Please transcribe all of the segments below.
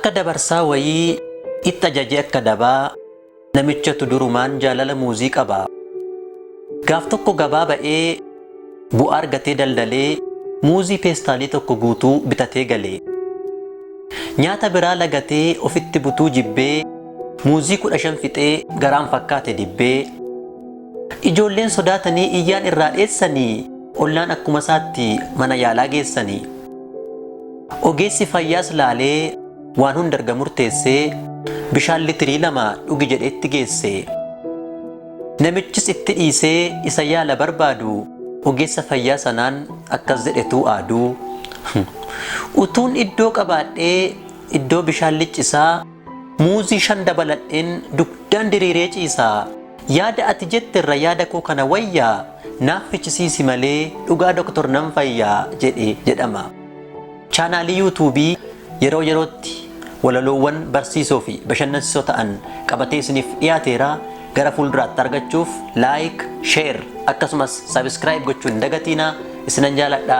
Akka dabarsaa wayii itti ajajee akka dabaa namichatu durumaan jaalala muuzii qaba. Gaaf tokko gabaa ba'ee bu'aa argatee daldalee muuzii peestaalii tokko guutuu bitatee gale. Nyaata biraa lagatee ofitti butuu jibbee muuzii 15 fixee garaan fakkaate dibbee. Ijoolleen sodaatanii iyyaan irraa dheessanii ollaan akkuma isaatti mana yaalaa geessanii. Ogeessi fayyaas laalee waan hunda erga murteessee bishaan litirii 2 dhugi jedhee itti geesse. Namichis itti dhiisee isa yaala barbaadu ogeessa fayyaa sanaan akkas jedhetuu aaduu. Utuun iddoo qabaadhee iddoo bishaan liccisaa muuzii 5 dabaladheen dugdaan diriiree ciisa. Yaada ati jetterra yaada koo kana wayya naaf fichisiisi malee dhugaa Doktor nan fayya jedhe jedhama. Chaanaalii Yuutuubii yeroo yerootti walaloowwan barsiisoo fi bashannansiisoo ta'an qabatee isiniif dhiyaateera. Gara fuulduraatti argachuuf like, share akkasumas subscribe gochuu hin dagatiinaa. Isinan jaaladha.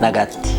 Nagaatti.